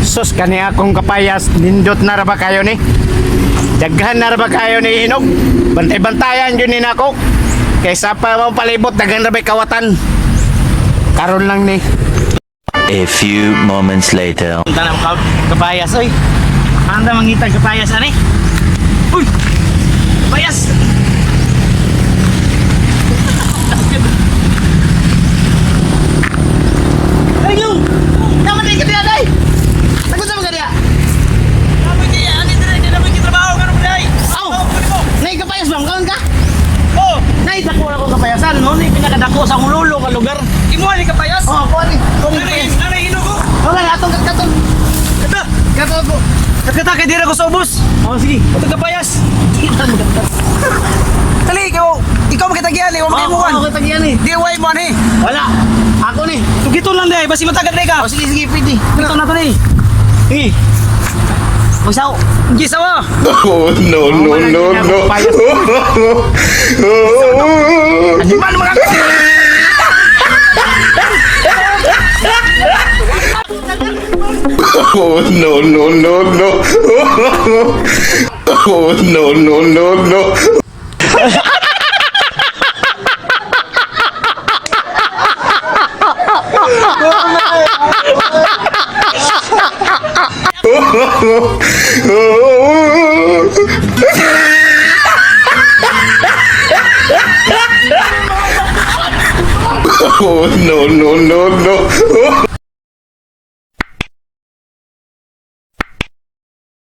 Sus, kani akong kapayas, nindot na ra ba kayo ni? Daghan na ra ba kayo ni hinog? Bantay-bantayan yun ni nako. Kaysa pa mo palibot, daghan ra ba'y kawatan. Karon lang ni. A few moments later. Tanam ka kapayas oy. Anda mangitag kapayas ani. Uy. Kapayas. Ay, Long! Naman ka diya, day! Takot sa mga diya! Namoy kaya ani dire kay namoy trabaho karon day. Aw! Nay, kapayas ba? Kaon ka? Oh, Nay, dako na ko kapayasan. No, ni pinakadako sa Ngululo nga lugar. imo ani kapayas. Oh, ako ani. Kung Ani kapayas. ani hinugo. Wala na atong katong. Kata. Katong ko. Kata kay dira ko sa ubos. Oh, sige. Ato kapayas. Dali ikaw, ikaw makitagian eh, wa makimukan. Oh, katagian eh. DIY mo ani. Wala. Ako ni. Tugiton lang day, basi matagad day ka. Oh, sige, sige, pwede. Tugiton na to ni. Sige. Magsaw. Gisa wa. Oh, no, no, no, no. Animal mga Oh, no, no, no, no. Oh, no, no, no, no. Oh, no, no, no, no.